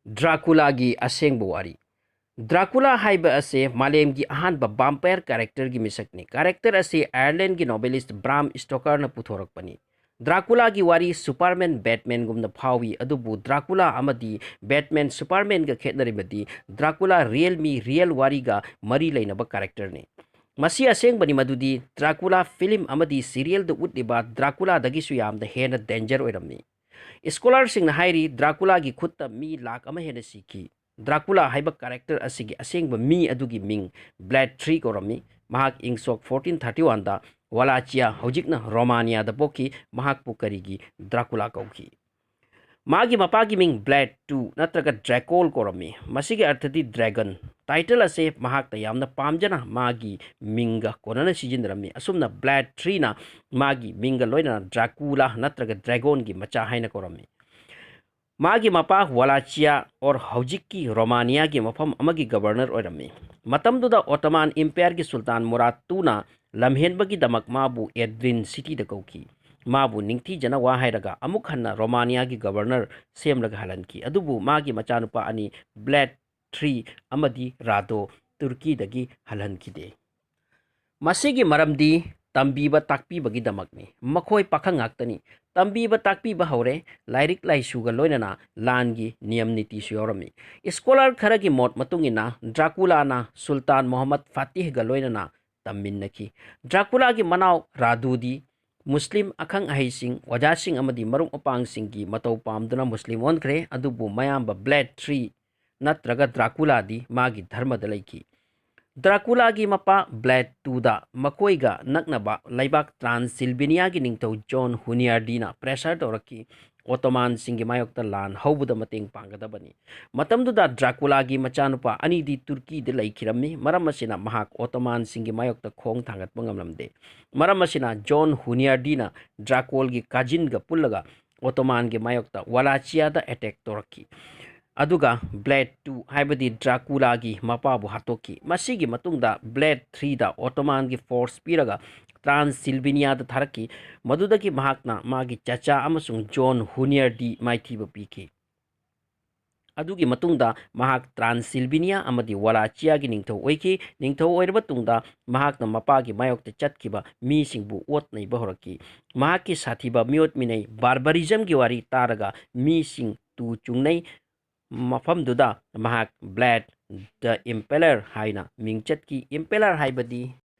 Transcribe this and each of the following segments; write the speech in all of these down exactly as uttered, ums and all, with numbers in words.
ꯗ꯭ꯔꯥꯀꯨꯂꯥꯒꯤ ꯑꯁꯦꯡꯕ ꯋꯥꯔꯤ꯫ ꯗ꯭ꯔꯥꯀꯨꯂꯥ ꯍꯥꯏꯕ ꯑꯁꯦ ꯃꯥꯂꯦꯝꯒꯤ ꯑꯍꯥꯟꯕ vampire characterꯒꯤ ꯃꯤꯁꯛꯅꯤ꯫ Character ꯑꯁꯤ Irelandꯒꯤ novelist Bram Stokerꯅ ꯄꯨꯊꯣꯔꯛꯄꯅꯤ꯫ ꯗ꯭ꯔꯥꯀꯨꯂꯥꯒꯤ ꯋꯥꯔꯤ Superman, Batmanꯒꯨꯝꯅ ꯐꯥꯎꯏ, ꯑꯗꯨꯕꯨ ꯗ꯭ꯔꯥꯀꯨꯂꯥ ꯑꯃꯗꯤ Batman, Supermanꯒ ꯈꯦꯠꯅꯔꯤꯕꯗꯤ ꯗ꯭ꯔꯥꯀꯨꯂꯥ real ꯃꯤ, real ꯋꯥꯔꯤꯒ ꯃꯔꯤ ꯂꯩꯅꯕ characterꯅꯤ꯫ ꯃꯁꯤ ꯑꯁꯦꯡꯕꯅꯤ ꯃꯗꯨꯗꯤ ꯗ꯭ꯔꯥꯀꯨꯂꯥ film ꯑꯃꯗꯤ serialꯗ ꯎꯠꯂꯤꯕ ꯗ꯭ꯔꯥꯀꯨꯂꯥꯗꯒꯤꯁꯨ ꯌꯥꯝꯅ ꯍꯦꯟꯅ danger ꯑꯣꯏꯔꯝꯃꯤ꯫ Scholarꯁꯤꯡꯅ ꯍꯥꯏꯔꯤ, ꯗ꯭ꯔꯥꯀꯨꯂꯥꯒꯤ ꯈꯨꯠꯇ ꯃꯤ ꯂꯥꯈ ꯑꯃ ꯍꯦꯟꯅ ꯁꯤꯈꯤ꯫ ꯗ꯭ꯔꯥꯀꯨꯂꯥ ꯍꯥꯏꯕ character ꯑꯁꯤꯒꯤ ꯑꯁꯦꯡꯕ ꯃꯤ ꯑꯗꯨꯒꯤ ꯃꯤꯡ Vlad three ꯀꯧꯔꯝꯃꯤ꯫ ꯃꯍꯥꯛ ꯏꯪ ꯁꯣꯛ fourteen thirty oneꯗ Wallachia, ꯍꯧꯖꯤꯛꯅ Romaniaꯗ ꯄꯣꯛꯈꯤ꯫ ꯃꯍꯥꯛꯄꯨ ꯀꯔꯤꯒꯤ ꯗ꯭ꯔꯥꯀꯨꯂꯥ ꯀꯧꯈꯤ? ꯃꯥꯒꯤ ꯃꯄꯥꯒꯤ ꯃꯤꯡ Vlad two ꯅꯠꯇ꯭ꯔꯒ Dracul ꯀꯧꯔꯝꯃꯤ꯫ ꯃꯁꯤꯒꯤ ꯑꯔꯊꯗꯤ dragon꯫ Title ꯑꯁꯦ ꯃꯍꯥꯛꯇ ꯌꯥꯝꯅ ꯄꯥꯝꯖꯅ ꯃꯥꯒꯤ ꯃꯤꯡꯒ ꯀꯣꯟꯅꯅ ꯁꯤꯖꯤꯟꯅꯔꯝꯃꯤ꯫ ꯑꯁꯨꯝꯅ Vlad threeꯅ ꯃꯥꯒꯤ ꯃꯤꯡꯒ ꯂꯣꯏꯅꯅ ꯗ꯭ꯔꯥꯀꯨꯂꯥ ꯅꯠꯇ꯭ꯔꯒ dragonꯒꯤ ꯃꯆꯥ ꯍꯥꯏꯅ ꯀꯧꯔꯝꯃꯤ꯫ ꯃꯥꯒꯤ ꯃꯄꯥ Wallachia, or ꯍꯧꯖꯤꯛꯀꯤ Romaniaꯒꯤ ꯃꯐꯝ ꯑꯃꯒꯤ governor ꯑꯣꯏꯔꯝꯃꯤ꯫ ꯃꯇꯝꯗꯨꯗ Ottoman Empireꯒꯤ Sultan Murat twoꯅ ꯂꯝꯍꯦꯟꯕꯒꯤꯗꯃꯛ ꯃꯥꯕꯨ Aydın cityꯗ ꯀꯧꯈꯤ꯫ ꯃꯥꯕꯨ ꯅꯤꯡꯊꯤꯖꯅ ꯋꯥ ꯍꯥꯏꯔꯒ ꯑꯃꯨꯛ ꯍꯟꯅ Romaniaꯒꯤ governor ꯁꯦꯝꯂꯒ ꯍꯜꯍꯟꯈꯤ꯫ ꯑꯗꯨꯕꯨ ꯃꯥꯒꯤ ꯃꯆꯥꯅꯨꯄꯥ ꯑꯅꯤ Vlad three ꯑꯃꯗꯤ Radu ꯇꯨꯔꯀꯤꯗꯒꯤ ꯍꯜꯍꯟꯈꯤꯗꯦ꯫ ꯃꯁꯤꯒꯤ ꯃꯔꯝꯗꯤ ꯇꯝꯕꯤꯕ ꯇꯥꯛꯄꯤꯕꯒꯤꯗꯃꯛꯅꯤ꯫ ꯃꯈꯣꯏ ꯄꯥꯈꯪ ꯉꯥꯛꯇꯅꯤ꯫ ꯇꯝꯕꯤꯕ ꯇꯥꯛꯄꯤꯕ ꯍꯧꯔꯦ꯫ ꯂꯥꯏꯔꯤꯛ ꯂꯥꯏꯁꯨꯒ ꯂꯣꯏꯅꯅ ꯂꯥꯟꯒꯤ ꯅꯤꯌꯝ ꯅꯤꯇꯤꯁꯨ ꯌꯥꯎꯔꯝꯃꯤ꯫ Scholar ꯈꯔꯒꯤ ꯃꯣꯠ ꯃꯇꯨꯡ ꯏꯟꯅ ꯗ꯭ꯔꯥꯀꯨꯂꯥꯅ ꯁꯨꯜꯇꯥꯟ ꯃꯣꯍꯝꯃꯗ ꯐꯥꯇꯤꯍꯒ ꯂꯣꯏꯅꯅ ꯇꯝꯃꯤꯟꯅꯈꯤ꯫ ꯗ꯭ꯔꯥꯀꯨꯂꯥꯒꯤ ꯃꯅꯥꯎ ꯔꯥꯗꯨꯗꯤ ꯃꯨꯁꯂꯤꯝ ꯑꯈꯪ ꯑꯍꯩꯁꯤꯡ, ꯑꯣꯖꯥꯁꯤꯡ ꯑꯃꯗꯤ ꯃꯔꯨꯞ ꯃꯄꯥꯡꯁꯤꯡꯒꯤ ꯃꯇꯧ ꯄꯥꯝꯗꯨꯅ ꯃꯨꯁꯂꯤꯝ ꯑꯣꯟꯈ꯭ꯔꯦ, ꯑꯗꯨꯕꯨ ꯃꯌꯥꯝꯕ Vlad three ꯅꯠꯇ꯭ꯔꯒ ꯗ꯭ꯔꯥꯀꯨꯂꯥꯗꯤ ꯃꯥꯒꯤ ꯙꯔꯃꯗ ꯂꯩꯈꯤ꯫ ꯗ꯭ꯔꯥꯀꯨꯂꯥꯒꯤ ꯃꯄꯥ Vlad twoꯗ ꯃꯈꯣꯏꯒ ꯅꯛꯅꯕ ꯂꯩꯕꯥꯛ Transylvaniaꯒꯤ ꯅꯤꯡꯊꯧ John Hunyadiꯅ pressure ꯇꯧꯔꯛꯈꯤ, Ottomanꯁꯤꯡꯒꯤ ꯃꯥꯌꯣꯛꯇ ꯂꯥꯟ ꯍꯧꯕꯗ ꯃꯇꯦꯡ ꯄꯥꯡꯒꯗꯕꯅꯤ꯫ ꯃꯇꯝꯗꯨꯗ ꯗ꯭ꯔꯥꯀꯨꯂꯥꯒꯤ ꯃꯆꯥꯅꯨꯄꯥ ꯑꯅꯤꯗꯤ ꯇꯨꯔꯀꯤꯗ ꯂꯩꯈꯤꯔꯝꯃꯤ꯫ ꯃꯔꯝ ꯑꯁꯤꯅ ꯃꯍꯥꯛ Ottomanꯁꯤꯡꯒꯤ ꯃꯥꯌꯣꯛꯇ ꯈꯣꯡ ꯊꯥꯡꯒꯠꯄ ꯉꯝꯂꯝꯗꯦ꯫ ꯃꯔꯝ ꯑꯁꯤꯅ John Hunyadiꯅ ꯗ꯭ꯔꯥꯀꯨꯂꯥꯒꯤ cousinꯒ ꯄꯨꯜꯂꯒ Ottomanꯒꯤ ꯃꯥꯌꯣꯛꯇ Wallachiaꯗ attack ꯇꯧꯔꯛꯈꯤ꯫ ꯑꯗꯨꯒ Vlad two, ꯍꯥꯏꯕꯗꯤ ꯗ꯭ꯔꯥꯀꯨꯂꯥꯒꯤ ꯃꯄꯥꯕꯨ ꯍꯥꯠꯇꯣꯛꯈꯤ꯫ ꯃꯁꯤꯒꯤ ꯃꯇꯨꯡꯗ Vlad threeꯗ Ottomanꯒꯤ force ꯄꯤꯔꯒ Transylvaniaꯗ ꯊꯥꯔꯛꯈꯤ꯫ ꯃꯗꯨꯗꯒꯤ ꯃꯍꯥꯛꯅ ꯃꯥꯒꯤ ꯆꯆꯥ ꯑꯃꯁꯨꯡ John Hunyadi ꯃꯥꯏꯊꯤꯕ ꯄꯤꯈꯤ꯫ ꯑꯗꯨꯒꯤ ꯃꯇꯨꯡꯗ ꯃꯍꯥꯛ ꯇ꯭ꯔꯥꯟꯁꯤꯜꯚꯦꯅꯤꯌꯥ ꯑꯃꯗꯤ ꯋꯥꯂꯥꯆꯤꯌꯥꯒꯤ ꯅꯤꯡꯊꯧ ꯑꯣꯏꯈꯤ꯫ ꯅꯤꯡꯊꯧ ꯑꯣꯏꯔꯕ ꯇꯨꯡꯗ ꯃꯍꯥꯛꯅ ꯃꯄꯥꯒꯤ ꯃꯥꯌꯣꯛꯇ ꯆꯠꯈꯤꯕ ꯃꯤꯁꯤꯡꯕꯨ ꯑꯣꯠ ꯅꯩꯕ ꯍꯧꯔꯛꯈꯤ꯫ ꯃꯍꯥꯛꯀꯤ ꯁꯥꯊꯤꯕ ꯃꯤꯑꯣꯠ ꯃꯤꯅꯩ, ꯕꯥꯔꯕꯔꯤꯖꯝꯒꯤ ꯋꯥꯔꯤ ꯇꯥꯔꯒ ꯃꯤꯁꯤꯡ ꯇꯨ ꯆꯨꯡꯅꯩ꯫ ꯃꯐꯝꯗꯨꯗ ꯃꯍꯥꯛ ꯕ꯭ꯂꯦꯗ ꯗ ꯏꯝꯄꯦꯂꯔ ꯍꯥꯏꯅ ꯃꯤꯡ ꯆꯠꯈꯤ꯫ ꯏꯝꯄꯦꯂꯔ ꯍꯥꯏꯕꯗꯤ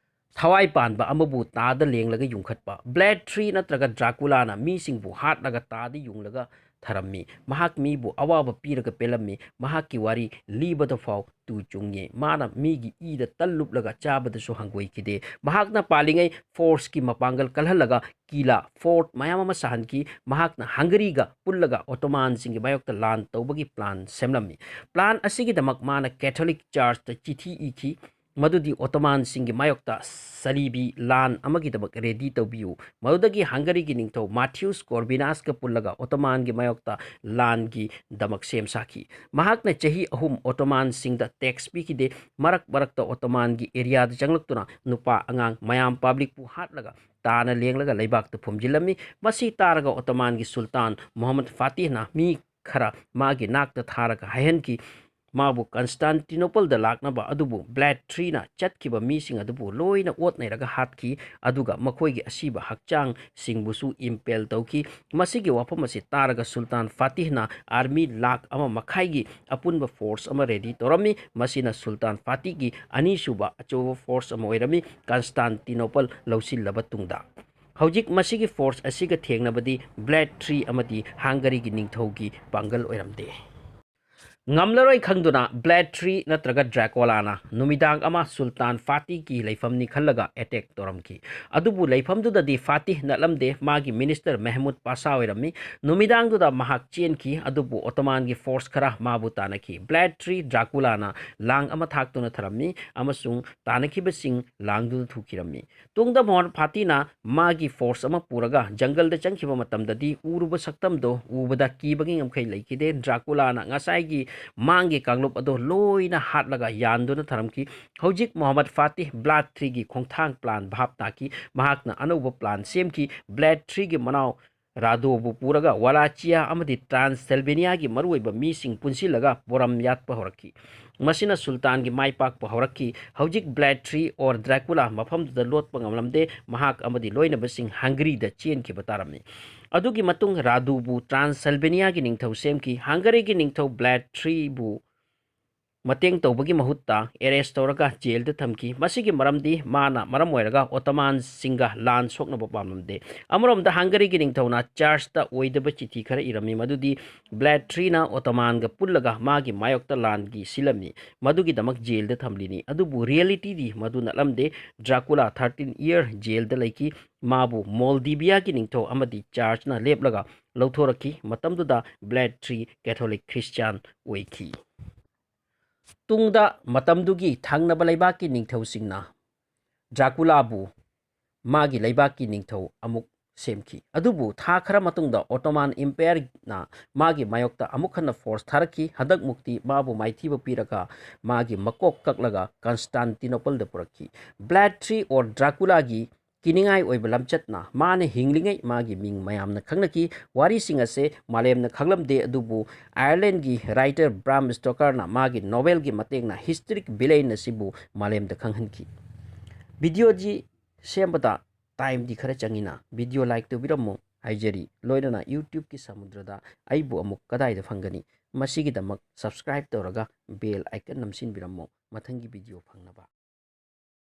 ꯊꯋꯥꯏ ꯄꯥꯟꯕ ꯑꯃꯕꯨ ꯇꯥꯗ ꯂꯦꯡꯂꯒ ꯌꯨꯡꯈꯠꯄ꯫ ꯕ꯭ꯂꯦꯗ ꯊ꯭ꯔꯤ ꯅꯠꯇ꯭ꯔꯒ ꯗ꯭ꯔꯥꯀꯨꯂꯥꯅ ꯃꯤꯁꯤꯡꯕꯨ ꯍꯥꯠꯂꯒ ꯇꯥꯗ ꯌꯨꯡꯂꯒ ꯊꯔꯝꯃꯤ꯫ ꯃꯍꯥꯛ ꯃꯤꯕꯨ ꯑꯋꯥꯕ ꯄꯤꯔꯒ ꯄꯦꯜꯂꯝꯃꯤ꯫ ꯃꯍꯥꯛꯀꯤ ꯋꯥꯔꯤ ꯂꯤꯕꯗ ꯐꯥꯎ ꯇꯨ ꯆꯨꯡꯉꯤ꯫ ꯃꯥꯅ ꯃꯤꯒꯤ ꯏꯗ ꯇꯜ ꯂꯨꯞꯂꯒ ꯆꯥꯕꯗꯁꯨ ꯍꯪꯒꯣꯏꯈꯤꯗꯦ꯫ ꯃꯍꯥꯛꯅ ꯄꯥꯜꯂꯤꯉꯩ ꯐꯣꯔꯁꯀꯤ ꯃꯄꯥꯡꯒꯜ ꯀꯜꯍꯜꯂꯒ ꯀꯤꯂꯥ, ꯐꯣꯔꯠ ꯃꯌꯥꯝ ꯑꯃ ꯁꯥꯍꯟꯈꯤ꯫ ꯃꯍꯥꯛꯅ ꯍꯪꯒꯔꯤꯒ ꯄꯨꯜꯂꯒ ꯑꯣꯇꯣꯃꯥꯟꯁꯤꯡꯒꯤ ꯃꯥꯌꯣꯛꯇ ꯂꯥꯟ ꯇꯧꯕꯒꯤ ꯄ꯭ꯂꯥꯟ ꯁꯦꯝꯂꯝꯃꯤ꯫ ꯄ꯭ꯂꯥꯟ ꯑꯁꯤꯒꯤꯗꯃꯛ ꯃꯥꯅ ꯀꯦꯊꯣꯂꯤꯛ ꯆꯥꯔꯆꯇ ꯆꯤꯊꯤ ꯏꯈꯤ, ꯃꯗꯨꯗꯤ ꯑꯣꯇꯣꯃꯥꯟꯁꯤꯡꯒꯤ ꯃꯥꯌꯣꯛꯇ ꯁꯂꯤꯕꯤ ꯂꯥꯟ ꯑꯃꯒꯤꯗꯃꯛ ꯔꯦꯗꯤ ꯇꯧꯕꯤꯌꯨ꯫ ꯃꯗꯨꯗꯒꯤ ꯍꯪꯒꯔꯤꯒꯤ ꯅꯤꯡꯊꯧ ꯃꯥꯊꯤꯌꯨꯁ ꯀꯣꯔꯕꯤꯅꯥꯁꯀ ꯄꯨꯜꯂꯒ ꯑꯣꯇꯣꯃꯥꯟꯒꯤ ꯃꯥꯌꯣꯛꯇ ꯂꯥꯟꯒꯤꯗꯃꯛ ꯁꯦꯝ ꯁꯥꯈꯤ꯫ ꯃꯍꯥꯛꯅ ꯆꯍꯤ ꯑꯍꯨꯝ ꯑꯣꯇꯣꯃꯥꯟꯁꯤꯡꯗ ꯇꯦꯛꯁ ꯄꯤꯈꯤꯗꯦ꯫ ꯃꯔꯛ ꯃꯔꯛꯇ ꯑꯣꯇꯣꯃꯥꯟꯒꯤ ꯑꯦꯔꯤꯌꯥꯗ ꯆꯪꯂꯛꯇꯨꯅ ꯅꯨꯄꯥ, ꯑꯉꯥꯡ, ꯃꯌꯥꯝ ꯄꯕ꯭ꯂꯤꯛꯄꯨ ꯍꯥꯠꯂꯒ ꯇꯥꯅ ꯂꯦꯡꯂꯒ ꯂꯩꯕꯥꯛꯇ ꯐꯨꯝꯖꯤꯜꯂꯝꯃꯤ꯫ ꯃꯁꯤ ꯇꯥꯔꯒ ꯑꯣꯇꯣꯃꯥꯟꯒꯤ ꯁꯨꯜꯇꯥꯟ ꯃꯨꯍꯝꯃꯗ ꯐꯥꯇꯤꯍꯅ ꯃꯤ ꯈꯔ ꯃꯥꯒꯤ ꯅꯥꯛꯇ ꯊꯥꯔꯒ ꯍꯥꯏꯍꯟꯈꯤ꯫ ꯃꯥꯕꯨ ꯀꯟꯁꯇꯥꯟꯇꯤꯅꯣꯄꯜꯗ ꯂꯥꯛꯅꯕ ꯑꯗꯨꯕꯨ ꯕ꯭ꯂꯦꯗ ꯊ꯭ꯔꯤꯅ ꯆꯠꯈꯤꯕ ꯃꯤꯁꯤꯡ ꯑꯗꯨꯕꯨ ꯂꯣꯏꯅ ꯑꯣꯠ ꯅꯩꯔꯒ ꯍꯥꯠꯈꯤ, ꯑꯗꯨꯒ ꯃꯈꯣꯏꯒꯤ ꯑꯁꯤꯕ ꯍꯛꯆꯥꯡꯁꯤꯡꯕꯨꯁꯨ ꯏꯝꯄꯦꯜ ꯇꯧꯈꯤ꯫ ꯃꯁꯤꯒꯤ ꯋꯥꯐꯝ ꯑꯁꯤ ꯇꯥꯔꯒ ꯁꯨꯜꯇꯥꯟ ꯐꯥꯇꯤꯍꯅ ꯑꯥꯔꯃꯤ ꯂꯥꯈ ꯑꯃ ꯃꯈꯥꯏꯒꯤ ꯑꯄꯨꯟꯕ ꯐꯣꯔꯁ ꯑꯃ ꯔꯦꯗꯤ ꯇꯧꯔꯝꯃꯤ꯫ ꯃꯁꯤꯅ ꯁꯨꯜꯇꯥꯟ ꯐꯥꯇꯤꯍꯒꯤ ꯑꯅꯤꯁꯨꯕ ꯑꯆꯧꯕ ꯐꯣꯔꯁ ꯑꯃ ꯑꯣꯏꯔꯝꯃꯤ꯫ ꯀꯟꯁꯇꯥꯟꯇꯤꯅꯣꯄꯜ ꯂꯧꯁꯤꯜꯂꯕ ꯇꯨꯡꯗ, ꯍꯧꯖꯤꯛ ꯃꯁꯤꯒꯤ ꯐꯣꯔꯁ ꯑꯁꯤꯒ ꯊꯦꯡꯅꯕꯗꯤ ꯕ꯭ꯂꯦꯗ ꯊ꯭ꯔꯤ ꯑꯃꯗꯤ ꯍꯪꯒꯔꯤꯒꯤ ꯅꯤꯡꯊꯧꯒꯤ ꯄꯥꯡꯒꯜ ꯑꯣꯏꯔꯝꯗꯦ꯫ ꯉꯝꯂꯔꯣꯏ ꯈꯪꯗꯨꯅ ꯕ꯭ꯂꯦꯗ ꯊ꯭ꯔꯤ ꯅꯠꯇ꯭ꯔꯒ ꯗ꯭ꯔꯥꯀꯣꯂꯥꯅ ꯅꯨꯃꯤꯗꯥꯡ ꯑꯃ ꯁꯨꯜꯇꯥꯟ ꯐꯥꯇꯤꯍꯒꯤ ꯂꯩꯐꯝꯅꯤ ꯈꯜꯂꯒ ꯑꯦꯇꯦꯛ ꯇꯧꯔꯝꯈꯤ꯫ ꯑꯗꯨꯕꯨ ꯂꯩꯐꯝꯗꯨꯗꯗꯤ ꯐꯥꯇꯤꯍ ꯅꯠꯂꯝꯗꯦ, ꯃꯥꯒꯤ ꯃꯤꯅꯤꯁꯇꯔ ꯃꯦꯍꯃꯨꯗ ꯄꯥꯁꯥ ꯑꯣꯏꯔꯝꯃꯤ꯫ ꯅꯨꯃꯤꯗꯥꯡꯗꯨꯗ ꯃꯍꯥꯛ ꯆꯦꯟꯈꯤ, ꯑꯗꯨꯕꯨ ꯑꯣꯇꯣꯃꯥꯟꯒꯤ ꯐꯣꯔꯁ ꯈꯔ ꯃꯥꯕꯨ ꯇꯥꯟꯅꯈꯤ꯫ ꯕ꯭ꯂꯦꯗ ꯊ꯭ꯔꯤ ꯗ꯭ꯔꯥꯀꯨꯂꯥꯅ ꯂꯥꯡ ꯑꯃ ꯊꯥꯛꯇꯨꯅ ꯊꯔꯝꯃꯤ ꯑꯃꯁꯨꯡ ꯇꯥꯟꯅꯈꯤꯕꯁꯤꯡ ꯂꯥꯡꯗꯨꯅ ꯊꯨꯈꯤꯔꯝꯃꯤ꯫ ꯇꯨꯡꯗ ꯃꯨꯍꯝꯃꯗ ꯐꯥꯇꯤꯍꯅ ꯃꯥꯒꯤ ꯐꯣꯔꯁ ꯑꯃ ꯄꯨꯔꯒ ꯖꯪꯒꯜꯗ ꯆꯪꯈꯤꯕ ꯃꯇꯝꯗꯗꯤ ꯎꯔꯨꯕ ꯁꯛꯇꯝꯗꯣ ꯎꯕꯗ ꯀꯤꯕꯒꯤ ꯉꯝꯈꯩ ꯂꯩꯈꯤꯗꯦ꯫ ꯗ꯭ꯔꯥꯀꯨꯂꯥꯅ ꯉꯁꯥꯏꯒꯤ ꯃꯥꯡꯒꯤ ꯀꯥꯡꯂꯨꯞ ꯑꯗꯣ ꯂꯣꯏꯅ ꯍꯥꯠꯂꯒ ꯌꯥꯟꯗꯨꯅ ꯊꯔꯝꯈꯤ꯫ ꯍꯧꯖꯤꯛ ꯃꯨꯍꯝꯃꯗ ꯐꯥꯇꯤꯍ ꯕ꯭ꯂꯦꯗ ꯊ꯭ꯔꯤꯒꯤ ꯈꯣꯡꯊꯥꯡ ꯄ꯭ꯂꯥꯟ ꯚꯥꯞ ꯇꯥꯈꯤ꯫ ꯃꯍꯥꯛꯅ ꯑꯅꯧꯕ ꯄ꯭ꯂꯥꯟ ꯁꯦꯝꯈꯤ꯫ ꯕ꯭ꯂꯦꯗ ꯊ꯭ꯔꯤꯒꯤ ꯃꯅꯥꯎ ꯔꯥꯗꯣꯕꯨ ꯄꯨꯔꯒ ꯋꯥꯂꯥꯆꯤꯌꯥ ꯑꯃꯗꯤ ꯇ꯭ꯔꯥꯟꯁ ꯁꯦꯜꯕꯦꯅꯤꯌꯥꯒꯤ ꯃꯔꯨꯑꯣꯏꯕ ꯃꯤꯁꯤꯡ ꯄꯨꯟꯁꯤꯜꯂꯒ ꯄꯣꯔꯝ ꯌꯥꯠꯄ ꯍꯧꯔꯛꯈꯤ꯫ ꯃꯁꯤꯅ ꯁꯨꯜꯇꯥꯟꯒꯤ ꯃꯥꯏ ꯄꯥꯛꯄ ꯍꯧꯔꯛꯈꯤ꯫ ꯍꯧꯖꯤꯛ ꯕ꯭ꯂꯦꯗ ꯊ꯭ꯔꯤ ꯑꯣꯔ ꯗ꯭ꯔꯥꯀꯨꯂꯥ ꯃꯐꯝꯗꯨꯗ ꯂꯣꯠꯄ ꯉꯝꯂꯝꯗꯦ꯫ ꯃꯍꯥꯛ ꯑꯃꯗꯤ ꯂꯣꯏꯅꯕꯁꯤꯡ ꯍꯪꯒꯔꯤꯗ ꯆꯦꯟꯈꯤꯕ ꯇꯥꯔꯝꯃꯤ꯫ ꯑꯗꯨꯒꯤ ꯃꯇꯨꯡ ꯔꯥꯗꯨꯕꯨ ꯇ꯭ꯔꯥꯟꯁ ꯁꯦꯜꯕꯦꯅꯤꯌꯥꯒꯤ ꯅꯤꯡꯊꯧ ꯁꯦꯝꯈꯤ꯫ ꯍꯪꯒꯔꯤꯒꯤ ꯅꯤꯡꯊꯧ ꯕ꯭ꯂꯦꯗ ꯊ꯭ꯔꯤꯕꯨ ꯃꯇꯦꯡ ꯇꯧꯕꯒꯤ ꯃꯍꯨꯠꯇ ꯑꯦꯔꯦꯁ ꯇꯧꯔꯒ ꯖꯦꯜꯗ ꯊꯝꯈꯤ꯫ ꯃꯁꯤꯒꯤ ꯃꯔꯝꯗꯤ ꯃꯥꯅ ꯃꯔꯝ ꯑꯣꯏꯔꯒ ꯑꯣꯇꯣꯃꯥꯟꯁꯤꯡꯒ ꯂꯥꯟ ꯁꯣꯛꯅꯕ ꯄꯥꯝꯂꯝꯗꯦ꯫ ꯑꯃꯔꯣꯝꯗ ꯍꯪꯒꯔꯤꯒꯤ ꯅꯤꯡꯊꯧꯅ ꯆꯥꯔꯆꯇ ꯑꯣꯏꯗꯕ ꯆꯤꯊꯤ ꯈꯔ ꯏꯔꯝꯃꯤ, ꯃꯗꯨꯗꯤ ꯕ꯭ꯂꯦꯗ ꯊ꯭ꯔꯤꯅ ꯑꯣꯇꯣꯃꯥꯟꯒ ꯄꯨꯜꯂꯒ ꯃꯥꯒꯤ ꯃꯥꯌꯣꯛꯇ ꯂꯥꯟꯒꯤ ꯁꯤꯜꯂꯝꯃꯤ, ꯃꯗꯨꯒꯤꯗꯃꯛ ꯖꯦꯜꯗ ꯊꯝꯂꯤꯅꯤ꯫ ꯑꯗꯨꯕꯨ ꯔꯤꯌꯦꯂꯤꯇꯤꯗꯤ ꯃꯗꯨ ꯅꯠꯂꯝꯗꯦ꯫ ꯗ꯭ꯔꯥꯀꯨꯂꯥ ꯊꯥꯔꯇꯤꯟ ꯏꯌꯔ ꯖꯦꯜꯗ ꯂꯩꯈꯤ꯫ ꯃꯥꯕꯨ ꯃꯣꯜꯗꯤꯕꯤꯌꯥꯒꯤ ꯅꯤꯡꯊꯧ ꯑꯃꯗꯤ ꯆꯥꯔꯆꯅ ꯂꯦꯞꯂꯒ ꯂꯧꯊꯣꯔꯛꯈꯤ꯫ ꯃꯇꯝꯗꯨꯗ ꯕ꯭ꯂꯦꯗ ꯊ꯭ꯔꯤ ꯀꯦꯊꯣꯂꯤꯛ ꯈ꯭ꯔꯤꯁꯇꯤꯌꯥꯟ ꯑꯣꯏꯈꯤ꯫ ꯇꯨꯡꯗ ꯃꯇꯝꯗꯨꯒꯤ ꯊꯪꯅꯕ ꯂꯩꯕꯥꯛꯀꯤ ꯅꯤꯡꯊꯧꯁꯤꯡꯅ ꯗ꯭ꯔꯥꯀꯨꯂꯥꯕꯨ ꯃꯥꯒꯤ ꯂꯩꯕꯥꯛꯀꯤ ꯅꯤꯡꯊꯧ ꯑꯃꯨꯛ ꯁꯦꯝꯈꯤ꯫ ꯑꯗꯨꯕꯨ ꯊꯥ ꯈꯔ ꯃꯇꯨꯡꯗ ꯑꯣꯇꯣꯃꯥꯟ ꯏꯝꯄꯥꯌꯔꯅ ꯃꯥꯒꯤ ꯃꯥꯌꯣꯛꯇ ꯑꯃꯨꯛ ꯍꯟꯅ ꯐꯣꯔꯁ ꯊꯥꯔꯛꯈꯤ꯫ ꯍꯟꯗꯛꯃꯨꯛꯇꯤ ꯃꯥꯕꯨ ꯃꯥꯏꯊꯤꯕ ꯄꯤꯔꯒ ꯃꯥꯒꯤ ꯃꯀꯣꯛ ꯀꯛꯂꯒ ꯀꯟꯁꯇꯥꯟꯇꯤꯅꯣꯄꯜꯗ ꯄꯨꯔꯛꯈꯤ꯫ ꯕ꯭ꯂꯦꯗ ꯊ꯭ꯔꯤ ꯑꯣꯔ ꯗ꯭ꯔꯥꯀꯨꯂꯥꯒꯤ ꯀꯤꯅꯤꯡꯉꯥꯏ ꯑꯣꯏꯕ ꯂꯝꯆꯠꯅ ꯃꯥꯅ ꯍꯤꯡꯂꯤꯉꯩ ꯃꯥꯒꯤ ꯃꯤꯡ ꯃꯌꯥꯝꯅ ꯈꯪꯅꯈꯤ꯫ ꯋꯥꯔꯤꯁꯤꯡ ꯑꯁꯦ ꯃꯥꯂꯦꯝꯅ ꯈꯪꯂꯝꯗꯦ, ꯑꯗꯨꯕꯨ ꯑꯥꯌꯔꯂꯦꯟꯒꯤ ꯔꯥꯏꯇꯔ ꯕ꯭ꯔꯥꯝ ꯁ꯭ꯇꯣꯀꯔꯅ ꯃꯥꯒꯤ ꯅꯣꯕꯦꯜꯒꯤ ꯃꯇꯦꯡꯅ ꯍꯤꯁꯇꯔꯤꯛ ꯚꯤꯂꯦꯟ ꯑꯁꯤꯕꯨ ꯃꯥꯂꯦꯝꯗ ꯈꯪꯍꯟꯈꯤ꯫ ꯚꯤꯗꯤꯑꯣꯁꯤ ꯁꯦꯝꯕꯗ ꯇꯥꯏꯝꯗꯤ ꯈꯔ ꯆꯪꯉꯤꯅ, ꯚꯤꯗꯤꯑꯣ ꯂꯥꯏꯛ ꯇꯧꯕꯤꯔꯝꯃꯨ ꯍꯥꯏꯖꯔꯤ꯫ ꯂꯣꯏꯅꯅ ꯌꯨꯇ꯭ꯌꯨꯕꯀꯤ ꯁꯃꯨꯗ꯭ꯔꯗ ꯑꯩꯕꯨ ꯑꯃꯨꯛ ꯀꯗꯥꯏꯗ ꯐꯪꯒꯅꯤ? ꯃꯁꯤꯒꯤꯗꯃꯛ ꯁꯕꯁꯀ꯭ꯔꯥꯏꯕ ꯇꯧꯔꯒ ꯕꯦꯜ ꯑꯥꯏꯀꯟ ꯅꯝꯁꯤꯟꯕꯤꯔꯝꯃꯨ ꯃꯊꯪꯒꯤ ꯚꯤꯗꯤꯑꯣ ꯐꯪꯅꯕ꯫